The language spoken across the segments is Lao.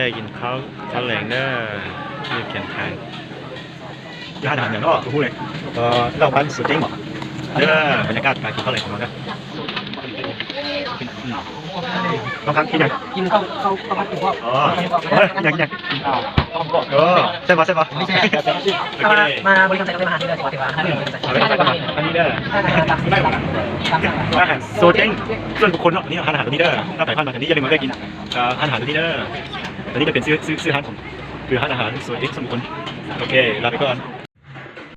ໄປກິນເຂົ້າ ເຂົ້າແລງເດີ ຢູ່ແຄມທາງ. ຮ້ານອາຫານຫຍັງເນາະ ບໍ່ຮູ້ເລີຍ. ເອີ ເຫຼົ້າພັນສູດເຈັງບໍ? ເດີ ບັນຍາກາດການກິນເຂົ້າແລງຂອງເຮົາເດີ. ອືມ ຕ້ອງທານກິນຫຍັງ? ກິນເຂົ້າ ເຂົ້າ ເຂົ້າຜັດ ກິນພວກ ອໍ ເອີ ຫຍັງ ຫຍັງ ເອີ ແຊບບໍ່ ແຊບບໍ່? ໂອເຄ ມາ ມາບໍລິການໃສ່ກັບເລື່ອງອາຫານເດີ ຖືວ່າ ຖືວ່າ ອັນນີ້ເດີ ອາຫານໂຊເຈັງສ່ວນບຸກຄົນເນາະ. ນີ້ຮ້ານອາຫານຕົວນີ້ເດີ ຖ້າໃຜຜ່ານມາແຖວນີ້ຢ່າລືມມາແວະກິນ ເອີ ຮ້ານອາຫານຕົວນີ້ເດີ. ຕົວນີ້ຈະເປັນຊື່ ຊື່ ຊື່ຮ້ານຂອງ ຄືຮ້ານອາຫານໂຊເຈັງສ່ວນບຸກຄົນ. ໂອເຄ ລາໄປກ່ອນ.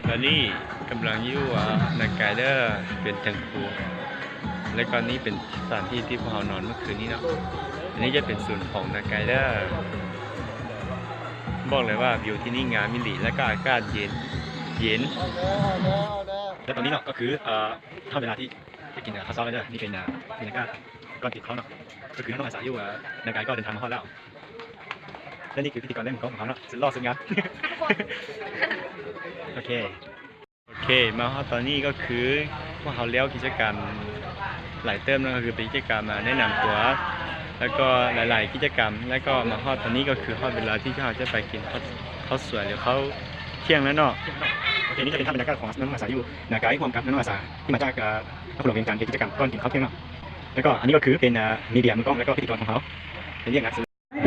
ຕອນນີ້ກຳລັງຢູ່ ອາ ນາກາຍເດີ ເປັນເທິງພູ ແລະກໍນີ້ເປັນສະຖານທີ່ທີ່ພວກເຮົານອນເມື່ອຄືນນີ້ເນາະ. ອັນນີ້ຈະເປັນສູນຂອງນາກາຍເດີ ບອກເລີຍວ່າວິວທີ່ນີ້ງາມອີ່ຫຼີ ແລະກໍອາກາດເຢັນ ເຢັນ. ແລະຕອນນີ້ເນາະ ກໍຄື ເອີ ຮອດເວລາທີ່ຈະກິນ ອາ ເຂົ້າເຊົ້າແລ້ວເດີ. ນີ້ເປັນ ອາ ບັນຍາກາດກ່ອນກິນເຂົ້າເນາະ ກໍຄືນ້ອງອາສາຢູ່ ອາ ນາກາຍກໍເດີນທາງມາຮອດແລ້ວ. ແລະນີ້ຄືພິທີກອນແລກຂອງເຮົາເນາະ ສຸດຫຼໍ່ສຸດງາມ. ໂອເຄ ໂອເຄ ມາຮອດຕອນນີ້ກໍຄືພວກເຮົາແລ້ວກິດຈະກຳຫຼາຍເຕີບເນາະ ກໍຄືເປັນກິດຈະກຳ ອາ ແນະນຳຕົວ ແລ້ວກໍຫຼາຍໆກິດຈະກຳ ແລ້ວກໍມາຮອດຕອນນີ້ກໍຄືຮອດເວລາທີ່ເຮົາຈະໄປກິນເຂົ້າ ເຂົ້າສວຍ ຫຼື ເຂົ້າທ່ຽງແລ້ວເນາະ. ໂອເຄ ນີ້ຈະເປັນພາບບັນຍາກາດຂອງນ້ອງອາສາຢູ່ນາກາຍ ຮ່ວມກັບນ້ອງອາສາທີ່ມາຈາກ ອາ ນະຄອນຫຼວງວຽງຈັນ ເຮັດກິດຈະກຳກ່ອນກິນເຂົ້າທ່ຽງເນາະ. ແລ້ວກໍອັນນີ້ກໍຄືເປັນ ອາ ມີເດຍ ມືກ້ອງ ແລ້ວກໍພິທີກອນຂອງເຮົາ ເປັນວຽກງານ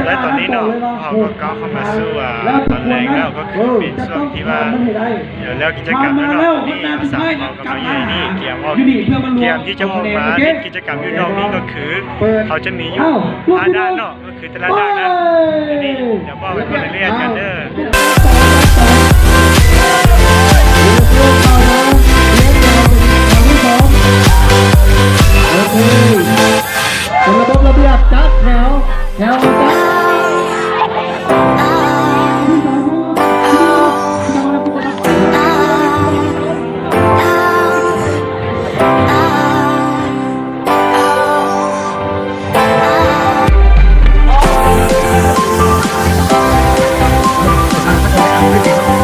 ແລະຕອນນີ້ເນາະ ເຮົາກໍກ້າວເຂົ້າມາສູ່ ອາ ຕອນແລງແລ້ວ ກໍຄືເປັນຊ່ວງທີ່ວ່າ ເອີ ແລ້ວກິດຈະກຳແລ້ວເນາະ. ຕອນນີ້ສາວເຮົາກຳລັງຢູ່ໃນນີ້ ກຽມອອກ ກຽມທີ່ຈະອອກມາເຮັດກິດຈະກຳຢູ່ນອກນີ້ ກໍຄືເຮົາຈະມີຢູ່ຫ້າດ່ານເນາະ ຄືແຕ່ລະດ່ານນັ້ນ. ດຽວນີ້ ດຽວເວົ້າໄປເບິ່ງລາຍລະອຽດກັນເດີ. ໂອເຄ ເປັນລະບົບລະບຽບ ຈັດແຖວ ແຖວ ຈັດ. ໂ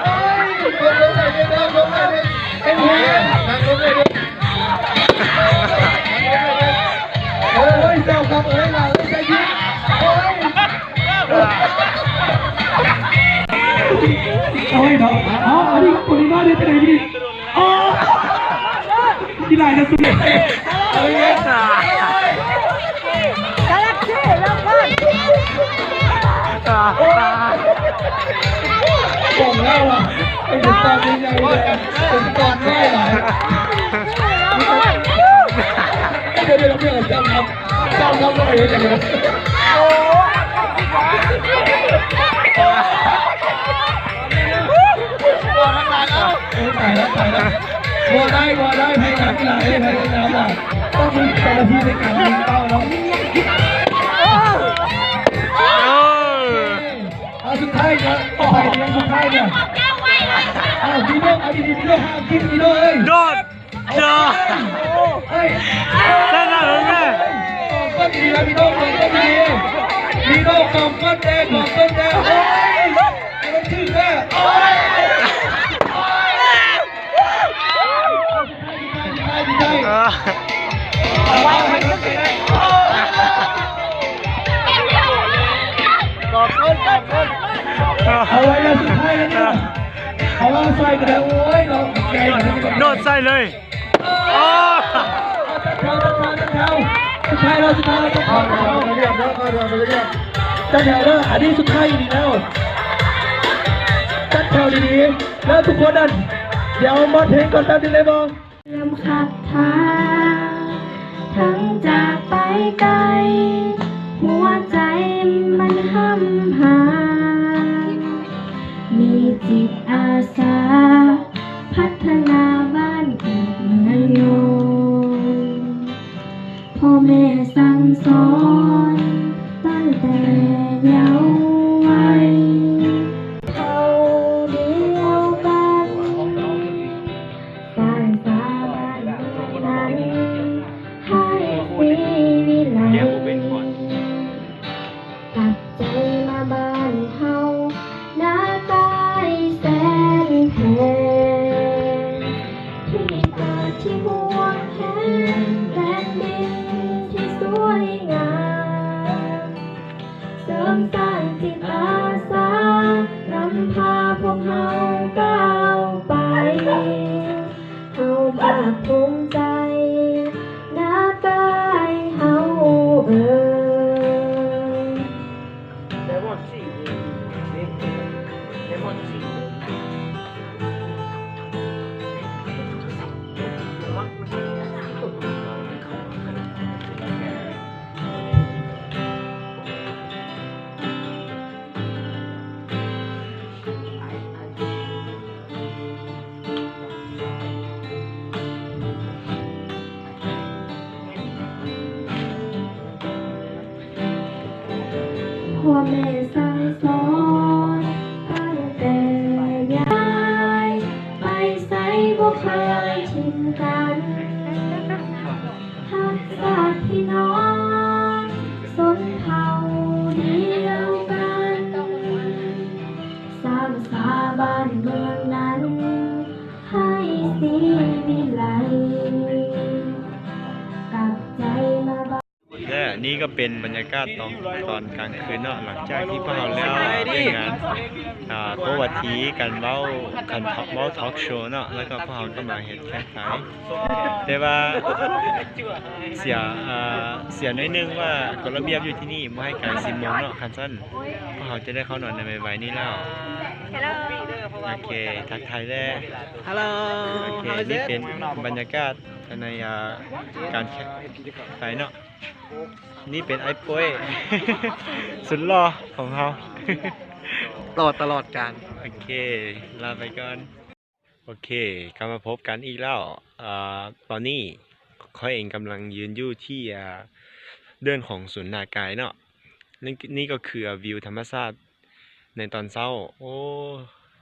ໂອ້ຍ ເປັນຫຍັງ ເປັນຫຍັງ ເອີຍ ເຈົ້າຄັກເອີຍ ຫຼາຍໃຈຍິງ ໂອ້ຍ ໂອ້ຍເນາະ ເອົາ ອັນນີ້ຄົນນີ້ມາເດ້ ເປັນຫຍັງນີ້ ອໍ ທີ່ຫຼາຍທີ່ສຸດເລີຍ ເອົາອີກແລ້ວ ກາແລັກຊີ ລາງວັນ ບອກແລ້ວວ່າ ເປັນຕອນໃຫຍ່ໆ ເປັນຕອນນ້ອຍຫຼາຍ ດຽວໆ ເຈົ້ານຳ ເຈົ້ານຳ ເຮັດຫຍັງນະ? ໂອ້ຍ ຕາຍແລ້ວ ຕາຍແລ້ວ ບໍ່ໄດ້ ບໍ່ໄດ້ ໃຫ້ນັກກິລາເອງ ໃຫ້ນັກກິລາ ຕ້ອງມີເຈົ້າໜ້າທີ່ໃນການຍິງເປົ້າເນາະ ເອີ ເອົາ ສຸດທ້າຍເນາະ ໄປເລື່ອງສຸດທ້າຍເນາະ ເອົາ ມີໂດ ເອົາດີໆ ມີໂດ ຫ້າມກິນ ມີໂດເອີຍ ໂດດ ໂດດ ເອີຍ ຊະນະແລ້ວແມ່ ກອງຕົ້ນດີແລ້ວ ມີໂດ ກອງຕົ້ນດີ ມີໂດ ກອງຕົ້ນແດງ ກອງຕົ້ນແດງ ໂອ້ຍ ມັນຖືກແລ້ວ ໂອ້ຍ ເອີ ເອົາໄວ້ແລ້ວ ສຸດທ້າຍແລ້ວນີ້ ເອົາໃສ່ກໍໄດ້ ໂອ້ຍ ເນາະ ໂດດໃສ່ເລີຍ ໂອ້ ຈັດແຖວ ຈັດແຖວ ຈັດແຖວ ສຸດທ້າຍແລ້ວ ສຸດທ້າຍແລ້ວ ຈັດແຖວ ຈັດແຖວເດີ ອັນນີ້ສຸດທ້າຍອີ່ຫຼີແລ້ວ ຈັດແຖວດີໆ ແລ້ວທຸກຄົນນັ້ນ ດຽວມອບເພງກ່ອນແປັບໜຶ່ງໄດ້ບໍ່? ເລີ່ມຄາຖາ ທັງຈາກໄປໄກ ຫົວໃຈມັນຫ້ຳຫາ ມີຈິດອາສາ ພັດທະນາບ້ານເກີດເມືອງນອນ ພໍ່ແມ່ສັ່ງສອນຕັ້ງແຕ່ເຍົາໄວ ເຜົ່າດຽວກັນ ສ້າງສາບ້ານເມືອງໃໝ່ ໃຫ້ສີວິໄລ ກັບໃຈມາບ້ານເຮົາ ໜ້າກາຍ ພໍ່ແມ່ສັ່ງສອນຕັ້ງແຕ່ຍາຍ ໄປໃສບໍ່ເຄີຍຖິ້ມກັນ ຮັກຊາດພີ່ນ້ອງຊົນເຜົ່າດຽວກັນ ສ້າງສາບ້ານເມືອງນັ້ນໃຫ້ສີວິໄລ ກັບໃຈມາ ແລະນີ້ກໍເປັນບັນຍາກາດຕອນ ຕອນກາງຄືນເນາະ ຫຼັງຈາກທີ່ພວກເຮົາແລ້ວວຽກງານ ອ່າ ໂປວາທີ ການເວົ້າ ການເວົ້າທອກໂຊເນາະ ແລ້ວກໍພວກເຮົາກໍມາເຮັດແຂ່ງໄຟ ແຕ່ວ່າເສຍ ອ່າ ເສຍໜ້ອຍໜຶ່ງວ່າກົດລະບຽບຢູ່ທີ່ນີ້ບໍ່ໃຫ້ກາຍສິບໂມງເນາະ ຄັນຊັ້ນພວກເຮົາຈະໄດ້ເຂົ້ານອນໃນໄວໆນີ້ແລ້ວ. ໂອເຄ ທັກທາຍແດ່. ໂອເຄ ນີ້ເປັນບັນຍາກາດ ໃນ ອ່າ ການແຂ່ງໄຟເນາະ ນີ້ເປັນອ້າຍໂປ້ຍ ສຸດຫຼໍ່ຂອງເຮົາ ຫຼໍ່ຕະຫຼອດການ. ໂອເຄ ລາໄປກ່ອນ. ໂອເຄ ກັບມາພົບກັນອີກແລ້ວ. ເອີ ຕອນນີ້ຂ້ອຍເອງກຳລັງຢືນຢູ່ທີ່ ເດີ່ນຂອງສູນນາກາຍເນາະ. ນີ້ ນີ້ກໍຄື ວິວທຳມະຊາດໃນຕອນເຊົ້າ. ໂອ້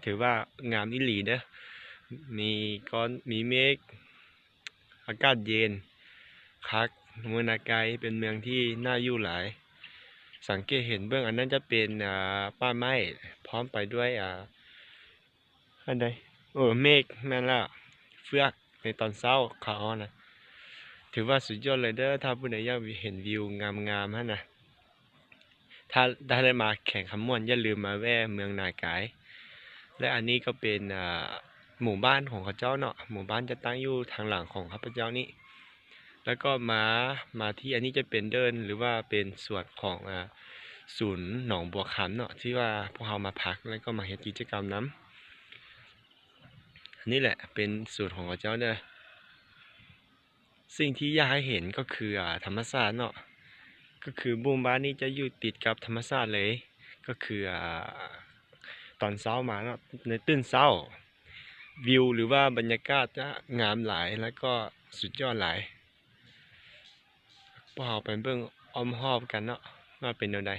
ຖືວ່າງາມອີ່ຫຼີເດີ້. ມີກ້ອນ ມີເມກ ອາກາດເຢັນຄັກ. ເມືອງນາກາຍເປັນເມືອງທີ່ໜ້າຢູ່ຫຼາຍ. ສັງເກດເຫັນເບື້ອງ ອັນນັ້ນຈະເປັນ ອ່າ ປ່າໄມ້ ພ້ອມໄປດ້ວຍ ອ່າ ອັນໃດ ເອີ ເມກ ແມ່ນແລ້ວ ເຟືອກໃນຕອນເຊົ້າຂາວນະ. ຖືວ່າສຸດຍອດເລີຍເດີ້ ຖ້າຜູ້ໃດຢາກເຫັນວິວງາມໆຫັ້ນນະ. ຖ້າ ຖ້າໄດ້ມາແຂວງຄຳມ່ວນ ຢ່າລືມມາແວ່ເມືອງນາກາຍ. ແລະ ອັນນີ້ກໍເປັນ ອ່າ ໝູ່ບ້ານຂອງເຂົາເຈົ້າເນາະ. ໝູ່ບ້ານຈະຕັ້ງຢູ່ທາງຫຼັງຂອງຂ້າພະເຈົ້ານີ້. ແລ້ວກໍມາ ມາທີ່ ອັນນີ້ຈະເປັນເດີ່ນ ຫຼືວ່າເປັນສວນຂອງ ອ່າ ສູນໜອງບົວຄຳເນາະ ທີ່ວ່າພວກເຮົາມາພັກ ແລ້ວກໍມາເຮັດກິດຈະກຳນຳ. ນີ້ແຫຼະເປັນສູນຂອງເຂົາເຈົ້າເດີ້. ສິ່ງທີ່ຢາກໃຫ້ເຫັນກໍຄື ອ່າ ທຳມະຊາດເນາະ ກໍຄືໝູ່ບ້ານນີ້ຈະຢູ່ຕິດກັບທຳມະຊາດເລີຍ. ກໍຄື ອ່າ ຕອນເຊົ້າມາເນາະ ໃນຕື່ນເຊົ້າ ວິວ ຫຼືວ່າບັນຍາກາດຈະງາມຫຼາຍ ແລ້ວກໍສຸດຍອດຫຼາຍ. ພວກເຮົາໄປເບິ່ງອ້ອມຮອບກັນເນາະ ວ່າເປັນແນວໃດ.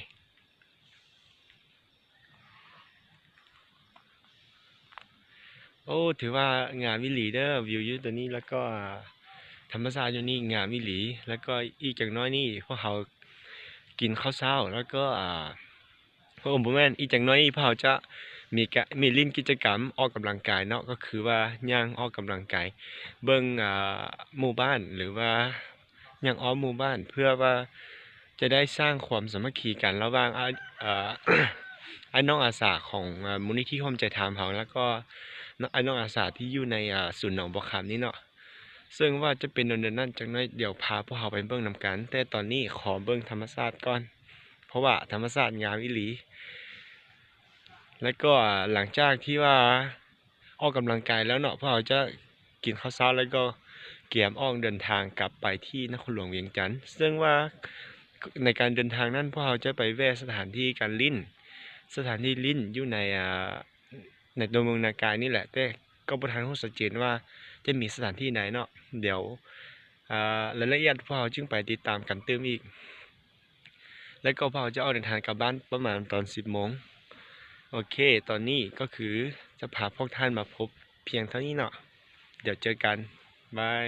ໂອ້ ຖືວ່າງາມອີ່ຫຼີເດີ້ ວິວຢູ່ຕົວນີ້ ແລ້ວກໍທຳມະຊາດຢູ່ນີ້ງາມອີ່ຫຼີ. ແລ້ວກໍອີກຈັກໜ້ອຍນີ້ພວກເຮົາກິນເຂົ້າເຊົ້າ ແລ້ວກໍ ອ່າ ໂອ້ ບໍ່ແມ່ນ ອີກຈັກໜ້ອຍນີ້ພວກເຮົາຈະມີກະ ມີຫຼິ້ນກິດຈະກຳອອກກຳລັງກາຍເນາະ ກໍຄືວ່າຍ່າງອອກກຳລັງກາຍເບິ່ງ ອ່າ ໝູ່ບ້ານ ຫຼືວ່າຍ່າງອ້ອມໝູ່ບ້ານ ເພື່ອວ່າຈະໄດ້ສ້າງຄວາມສາມັກຄີກັນລະຫວ່າງ ອາ ເອີ ອ້າຍນ້ອງອາສາຂອງ ອາ ມູນນິທິຮ່ວມໃຈທຳເຮົາ ແລ້ວກໍ ນ- ອ້າຍນ້ອງອາສາທີ່ຢູ່ໃນ ອາ ສູນໜອງບົວຄຳນີ້ເນາະ. ເຊິ່ງວ່າຈະເປັນໂດນເດີນນັ້ນຈັກໜ້ອຍ ດຽວພາພວກເຮົາໄປເບິ່ງນຳກັນ ແຕ່ຕອນນີ້ຂໍເບິ່ງທຳມະຊາດກ່ອນ ເພາະວ່າທຳມະຊາດງາມອີ່ຫຼີ. ແລ້ວກໍ ອາ ຫຼັງຈາກທີ່ວ່າອອກກຳລັງກາຍແລ້ວເນາະ ພວກເຮົາຈະກິນເຂົ້າເຊົ້າ ແລ້ວກໍກຽມອອກເດີນທາງກັບໄປທີ່ນະຄອນຫຼວງວຽງຈັນ ເຊິ່ງວ່າໃນການເດີນທາງນັ້ນ ພວກເຮົາຈະໄປແວ່ສະຖານທີ່ການຫຼິ້ນ ສະຖານທີ່ຫຼິ້ນຢູ່ໃນ ອາ ໃນຕົວເມືອງນາກາຍນີ້ແຫຼະ ແຕ່ກໍບໍ່ທັນຮູ້ຊັດເຈນວ່າຈະມີສະຖານທີ່ໃດເນາະ. ດຽວ ອາ ລາຍລະອຽດພວກເຮົາຈຶ່ງໄປຕິດຕາມກັນຕື່ມອີກ ແລ້ວກໍພວກເຮົາຈະອອກເດີນທາງກັບບ້ານປະມານຕອນສິບໂມງ. ໂອເຄ ຕອນນີ້ກໍຄືຈະພາພວກທ່ານມາພົບພຽງເທົ່ານີ້ເນາະ. ດຽວເຈີກັນ. ບາຍ.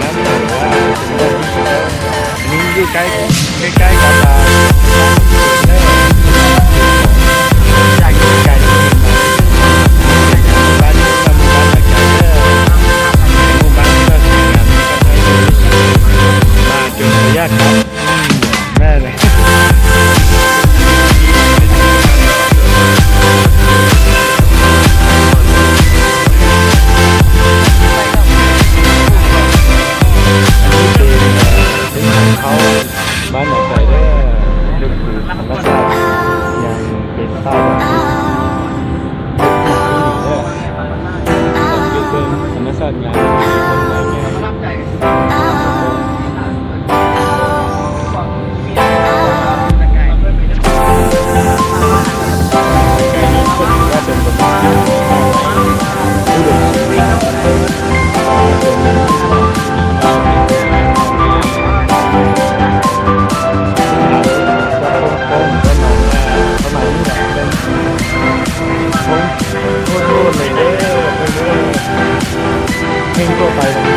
ນ້ຳຕານວ່າ ນີ້ຢູ່ໃກ້ ໃກ້ໆກັບ ອ່າ ເດີ ຈາກໄກໆ ບ້ານນີ້ກໍມີບ້ານຫຼັງໃຫຍ່ເດີ ໝູ່ບ້ານທີ່ວ່າສວຍງາມ ມາຈົນອະນຸຍາດເຂົ້າ ແມ່ນແຫຼະ ອັນນີ້ເປັນ ເອີ ເສັ້ນທາງເຂົ້າບ້ານໜອງໄຊເດີ ເປັນທຳມະຊາດ ຍັງເປັນປ່າດອກ ເປັນປ່າອີ່ຫຼີເດີ ເບິ່ງທຳມະຊາດງາມ ຕົ້ນໄມ້ໃຫຍ່ ປະມານນີ້ແຫຼະ ໂຄດໂຫດເລີຍເດີ ເພງທົ່ວໄປ